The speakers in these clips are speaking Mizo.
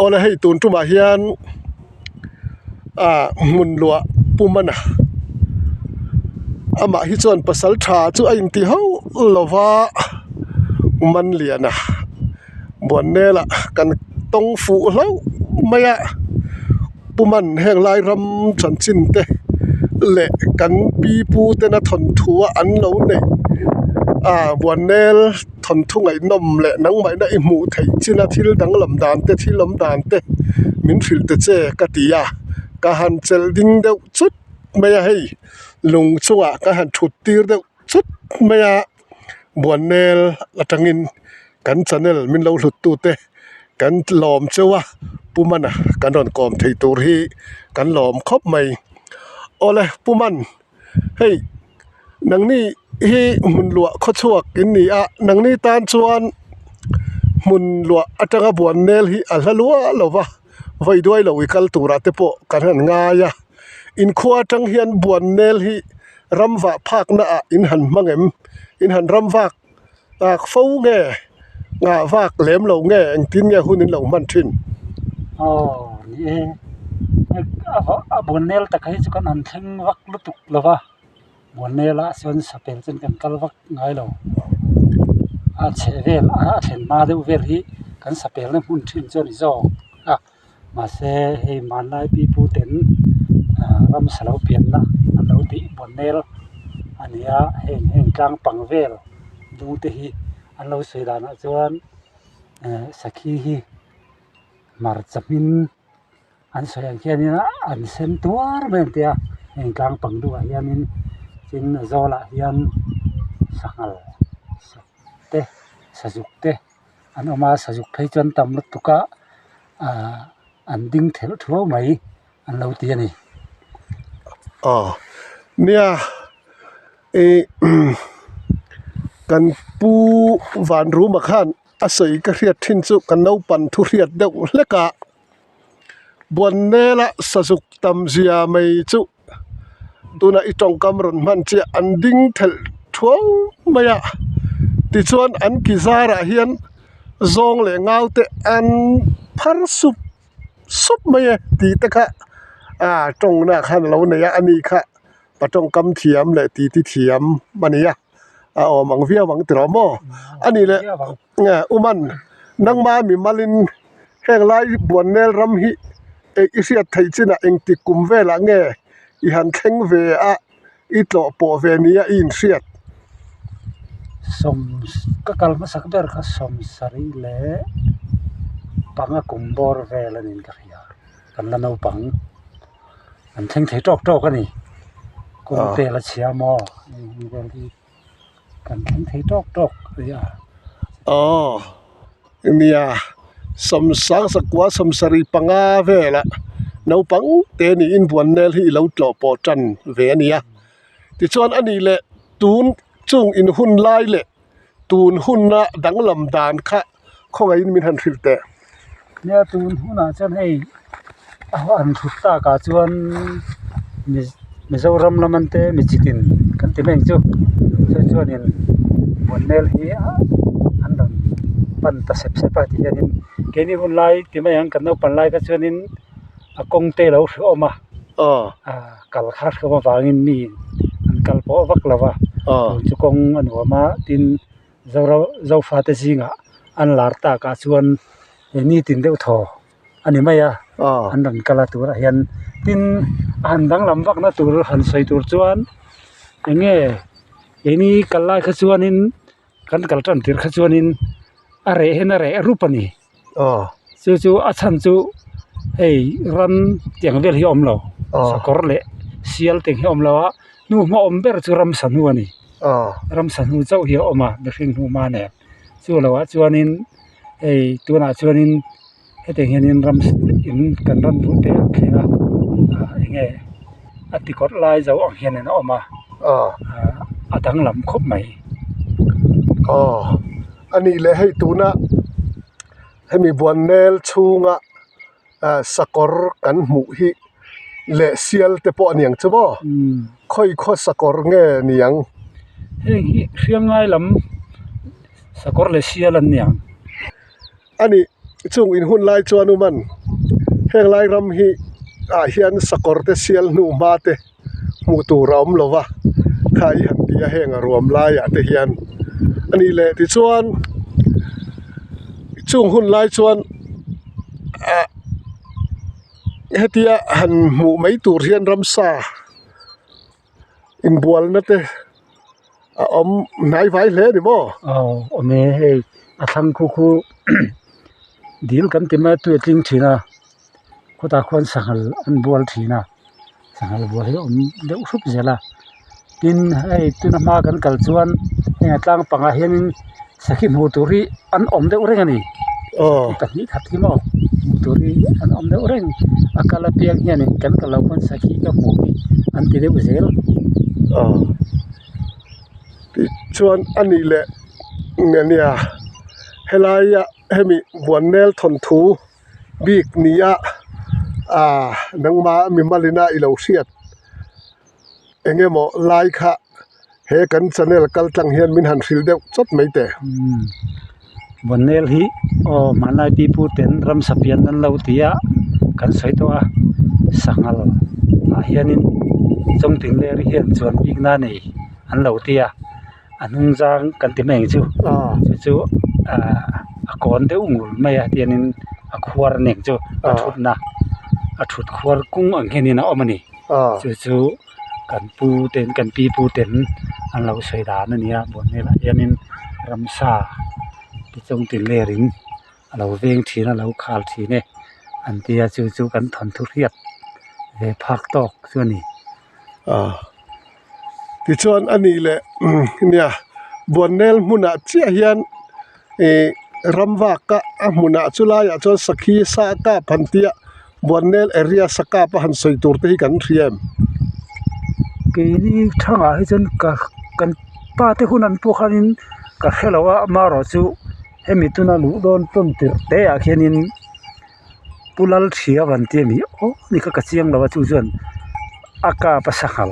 Awle hei tun tumah hian ah hmun luah pum a na amah hi chuan pasal tha chu a inti hauh lo va Manliana Buannela kan tawng fuh hlauh mai a Puman heng lai ram chanchin te leh kan pi pu tena thawnthu a an lo neih ah Buannel thawnthu ngaihnawm leh nangmahna i hmuh theih china thil danglam dan te thil awm dan te min hrilh ta che ka ti a ka han chelh ding deuh chut mai a hei lung chungah ka han thut tir deuh chut mai a Buannel atangin kan channel min lo hlut tute kan lawm cheu a Pumana kan rawn kawm thei tur hi kan lawm khawp mai awle Puman hei nangni hi hmun luah khaw chhuak in ni a nangni tan chuan hmun luah atanga Buannel hi a hla luah lo va vawi duai lo i kal turah te pawh kan han ngai a inkhua atang hian Buannel hi ram vah phakna ah in han hmang em in han ram vak tak fo nge ngah vak lem lo nge engtin nge hun in lo hman thin. Aw ni e a Buannel tak hi chu kan han thleng vak lutuk lo va Buannel ah chuan sapel chuan kan kal vak ngai lo a chheh vel a thlen hma deuh vel hi kan sapel na hmun thin chu a ni zawk a. Mahse hei hmanlai pi pu ten ah ramsa lo pianna an lo tih Buannel a ni a heng heng tlang pang vel dung te hi an lo sawi danah chuan eh sakhi hi hmarcha hmin an sawi ang khianin an sen tuar mai an ti a heng tlang pang duhah hianin tin a zawlah hian sanghal te sazuk te. An awm a sazuk phei chuan tam lutuk a ahh an ding thelh thuau mai an lo ti a ni. Aw nia ih kan pu Vanruma khan a sawi ka hriat thin chu ka naupang thu hriat deuh hlek a Buannela sazuk tam zia mai chu tunah i tawngkam rawn hman chiah an ding thelh thuau mai a tichuan an ki zarah hian zawng leh ngau te an phar sup sup mai e tih te kha ah tawngna khan a lo nei a ani kha pa tawngkam thiam leh titi thiam a ni a a awm ang viau ang tiraw maw a nih leh uman nangma mimalin heng lai Buannel ram hi eh i hriat theih chinah engtik kum velah nge i han thleng ve a i tlawh pawh ve nia i inhriat. Sawm ka kal hmasak ber kha sawm sarih leh panga kum bawr vel a niin ka hria kan la naupang an thleng thei tawk tawk a ni kawng te la chhia maw heng vel hi. Kan thleng thei tawk tawk a ni a. Aw nia sawmsang sakua sawmsarih panga vela naupang te niin Buannel hi i lo tlawh pawh tan ve a ni a tichuan a nih leh tun chung in hun lai leh tun hunna danglam dan kha khawngaihin min han hrilh teh. Nia tun hunah chuan hei a han thut takah chuan Mizoram lam an te mi chitin kan ti mai ang chu chu chuanin Buannel hi an rawn pan ta sep sep a ti hianin keini hun lai ti mai ang kan naupang lai kha chuanin a kawng te a lo hrehawm a kal kha hrehawm avangin mi an kal pawh vak lo va tun chu kawng a nuam a tin. Zofate zingah an lar takah chuan nitin deuh thaw a ni mai a an rawn kal a turah hian tin a han danglam vakna tur han sawi tur chuan eng nge keini kal lai kha chuanin kan kal tan tir kha chuanin a reh hian a reh rup a ni chu chu a chhan chu hei ram tiang vel hi a awm lo sakawr leh sial te hi a awm lo a hnuhma awm ber chu ramsa hnu a ni. Ramsa hnu chauh hi a awm a mihring hnu hma nen chu loh ah chuanin hei tunah chuanin hetiang hianin ram in kan ram duh te an thleng a eng nge a ti kawrh lai zo ang hianin a awm a a danglam khawp mai. Aw a nih leh hei tuna hemi Buannel chhunga sakawr kan hmuh hi leh sial te pawh a ni ang chu maw khawi khaw sakawr nge ni ang. Heng hi hriangngai lam sakawr leh sial an ni ang. A ni. Chung in hun lai chuan u man heng lai ram hi ah hian sakawr te sial hnu hma te hmuh tur a awm lo va kha i han ti a heng a ruam laiah te hian a nih leh tichuan chung hun lai chuan ah hetia han hmuh mai tur hian ramsa inbualna te a awm hnai vai hle a ni maw? Aw awm e hei a thlang khu khu dil kan ti mai a tui a tling thin a khawtah khuan sanghal an bual thin a sanghal bual hi a awm deuh hrup zel a tin hei tuna hma kan kal chuan heng a tlang pangah hianin sakhi hmuh tur hi an awm deuh reng a ni pahnih khat hi maw hmuh tur hi an awm deuh reng a kal apiang hianin kan kal loh pawn sakhi ka hmuh hi an ti deuh zel. Aw tichuan a nih leh nge nia helaia hemi Buannel thawnthu bik nia ah nangma mimalina i lo hriat. Eng emaw lai kha he kan channel kal tlang hian min han hrilh deuh chawt mai teh. Umm Buannel hi aw hmanlai pi pu ten ramsa pian an lo ti a kan sawi tawh a sanghal ah hianin chawngtin ler hian chuan bikna nei an lo ti a a hnung zang kan ti mai ang chu chu chu ahh a kawn deuh ngul mai a tianin a khuar nen chu a thutna a thut khuar kung ang hianin a awm a ni. Chu chu kan pu ten kan pi pu ten an lo sawi dan a ni a buannel ah hianin ramsa te chung ti lerin a lo veng thin a lo khal thin e an tia chu chu kan thawnthu hriat ve phak tawk chu a ni. Tichuan a nih leh nia buannel hmunah chiah hian ih ramvak a a hmunah chu laiah chuan sakhi sa kap han tia Buannel area sakap a han sawi tur te hi kan hria em? Keini thangah hi chuan ka kan pa te hun an pawh khanin ka hre lo a amaherawhchu hemi tuna luh dawn tawn tirh te ah khianin Pu Lalthia van ti a ni aw ni kha ka chiang lo a chu chuan a kap a sanghal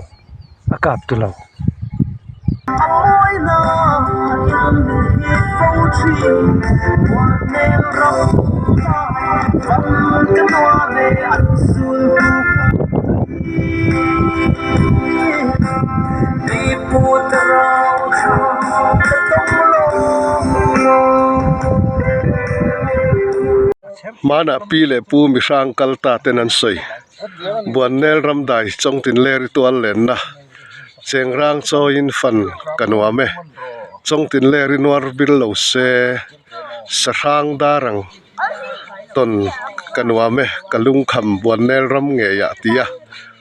a kap tu lo. Hmanah pi leh pu mihrang kal ta ten an sawi. Buannel ramdai Chawngtinleri tual lenna Chengrang chawiin fan ka nuam e. Chawngtinleri nuar bil lo se Sahrang darang tawn ka nuam e ka lungkham Buannel ram ngeiah tia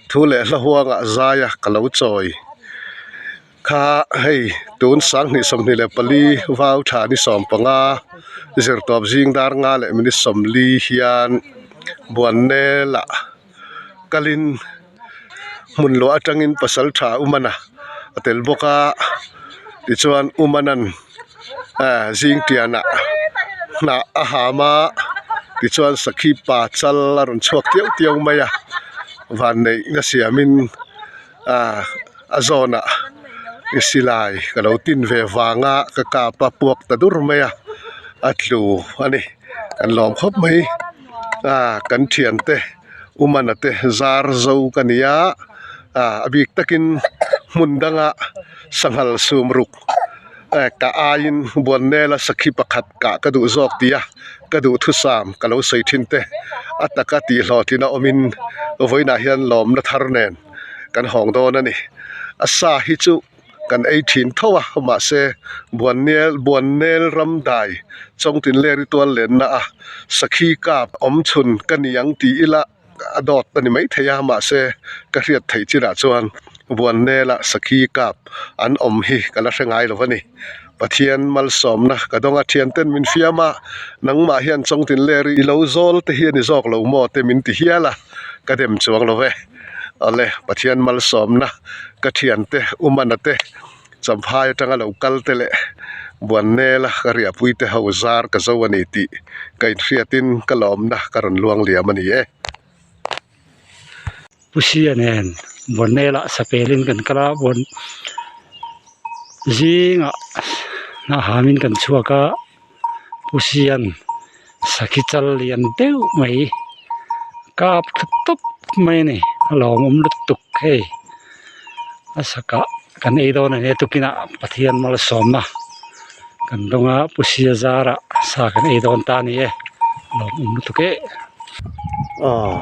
thu leh hla huangah zaia ka lo chawi. Kha hei tun 2024 vau thla ni 15 zirtawp zing dar nga leh minute 40 hian Buannel ah kalin hmun luah atangin pasal tha Umana a tel bawk a tichuan Umanan zing tianah hnah a ham a tichuan sakhi pa chal a rawn chhuak tiau tiau mai a vanneihna siamin ah a zawnah i silai ka lo tin ve vanga ka kap a puak ta dur mai a a tlu a ni kan lawm khawp mai ah kan thiante Umana te zar zo ka ni a ah a bik takin hmun danga sanghal sum ruk eh ka aiin Buannela sakhi pakhat kah ka duh zawk tih a ka duhthusam ka lo sawi thin te a taka tih hlawhtlin a awmin vawiinah hian lawmna thar nen kan hawng dawn a ni a sa hi chu kan ei thin tho a mahse Buannel Buannel ram dai Chawngtinleri tual lenna a sakhi kap awm chhun ka ni ang tih ila a dawt a ni maithei a mahse ka hriat theih chinah chuan Buannela sakhi kap an awm hi ka la hre ngai lo a ni Pathian malsawmna ka dawng a thianten min fiam a nangmah hian Chawngtinleri i lo zawl te hi a ni zawk lo maw te min ti hial a ka dem chuang lo ve. Awle Pathian malsawmna ka thiante Umana te Champhai atanga lo kal te leh Buannela ka riahpui te ho zar ka zo a ni tih ka inhriatin ka lawmna ka rawn luang liam a ni e. Pu Sia nen Buannela sapelin kan kal a, Buan zingah hna hamin kan chhuak a, Pu Sian. Sakhi chal lian deuh mai kap thla tawp mai a ni a lawmawm lutuk hei a sakah kan ei dawn a nia tukinah Pathian malsawmna kan dawng a Pu Sia zarah sa kan ei dawn ta a ni e lawmawm lutuk e. Aw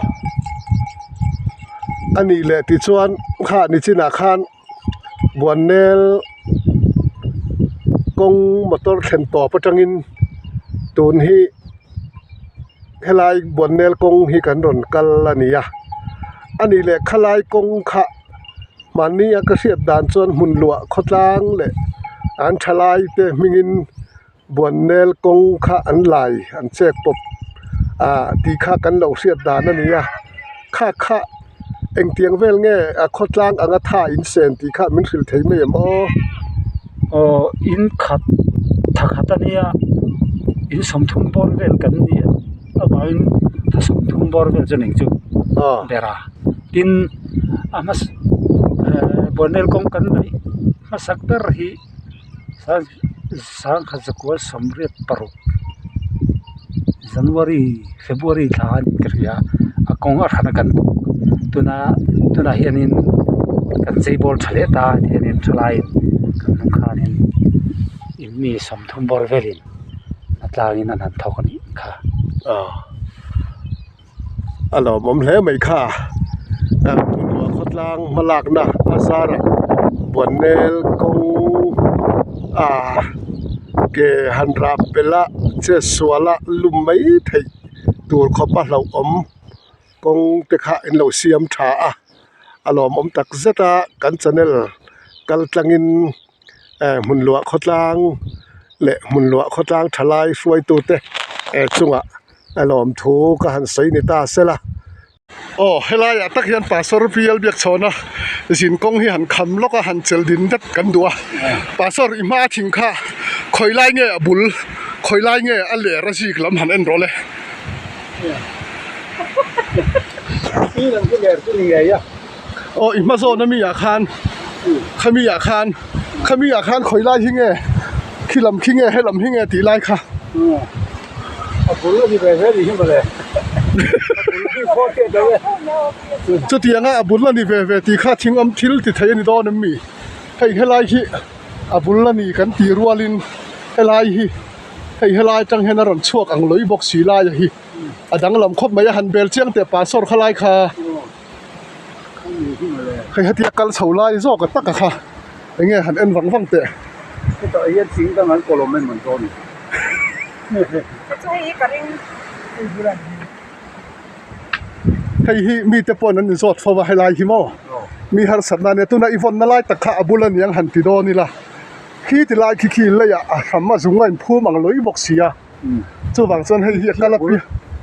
a nih leh tichuan kha nichinah khan Buannel kawng motor thlen tawp atangin tun hi helai Buannel kawng hi kan rawn kal a ni a a nih leh khalai kawng kha mahni a ka hriat dan chuan hmun luah khawtlang leh an thalai te hmingin Buannel kawng kha an lai an chek pawp ah tih kha kan lo hriat dan a ni a kha kha engtiang vel nge a khawtlang anga tha in sen tih kha min hrilh thei mai em aw. Aw in khat tha khat a nia in sawmthum bawr vel kan ni avangin tha sawmthum bawr vel chu ning chu ber a tin a hmasa eh Buannel kawng kan neih hmasak ber hi. Sangkhat zakua sawmriat paruk January February thla a ni ka hria a kawng a hran a kan tuna tunah hianin kan cheibawl tha leh ta a tihianin thalaiin kan hnung khanin in mi sawmthum bawr velin a tlangin an han thawk a nih kha. A lawmawm hle mai kha Hmunluah khawtlang hmalakna a zarah Buannel kawng a ke han rah pelh a chetsual a lum mai theih tur khawp a hlauhawm kawng te kha in lo siam tha a a lawmawm tak zet a kan channel kal tlangin Hmunluah khawtlang leh Hmunluah khawtlang thalai hruaitute chungah a lawmthu ka han sawi ni ta sela. Aw helaiah tak hian Pastor Bial Biakchhawna zin kawng hi han kham lawk a han chelh din vek kan duh a. Pastor i hma thing kha khawi lai nge a bul khawi lai nge a ler a zik lam han en rawh le. Aw i hma zawn ami ah khan khami ah khan khami ah khan khawi lai hi nge khi lam khi nge he lam hi nge tih lai kha. A bul a ni ve ve ni hi mawle a bul hi khaw teh deuh e. Chutianga a bul a ni ve ve tih kha thing awm thil ti thei a ni dawn em mi? Hei helai hi a bul a ni kan tih rualin helai hi hei helai atang hian a rawn chhuak ang lawih bawk si laia hi a danglam khawp mai a han bel chiang teh pastor khalai kha. Hei hetia kal chho lai zawk a taka kha eng nge han en vang vang teh. Hetah hian thing dang an kawlawm em an dawn. Hei hi mite pawhin an inzawt fo a helai hi maw mi harsatna ania tuna i vawnna lai tak kha a bul a niang han ti dawn ila khi ti lai khi khi leiah a hram a zung a inphum ang lawih bawk si a chuvang chuan hei hi a kal a pi.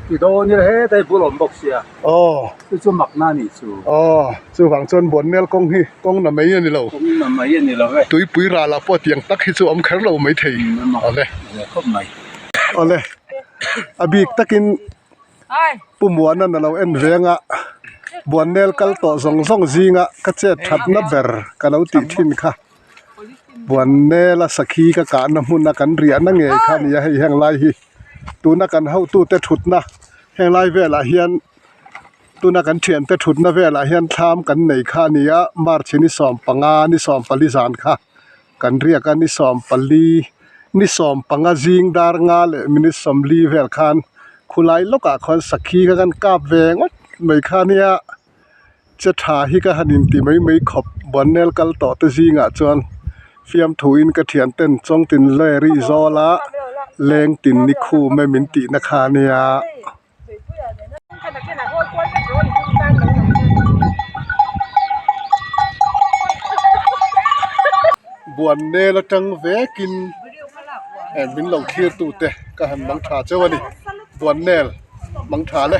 Ti dawn ila hetai bul awm bawk sia. Aw. Chu chu makna a nih chu. Aw, chuvang chuan Buannel kawng hi kawng na mai a ni lo. Kawng na mai a ni lo e. Tuipui ralah pawh tiang tak hi chu awm kher lo mai thei. Awle. Khawp mai. Awle. A bik takin Pu Muana'n a lo en veng a, Buannel kal tawh zawng zawng zinga ka chet thatna ber ka lo tih thin kha. Buannela sakhi ka kahna hmuna kan riahna ngei kha a ni a, hei heng lai hi tuna kan hotute thutna heng lai velah hian tuna kan thiante thutna velah hian thlam kan nei kha a ni a, March hi ni 15 ni 14 zan kha kan riak a, ni 14 ni 15 zing dar nga leh minute 40 vel khan khulai lawkah khuan sakhi kha kan kap ve ngawt mai kha a nia. Che tha hi ka han inti mai mai khawp Buannel kal tawh te zingah chuan fiamthuin ka thian ten chawngtin leri zawl a leng tin ni khum e min tihna kha a nia. Buannel atang vekin min lo thlir tute ka han mang tha cheu a ni Buannel mang tha le.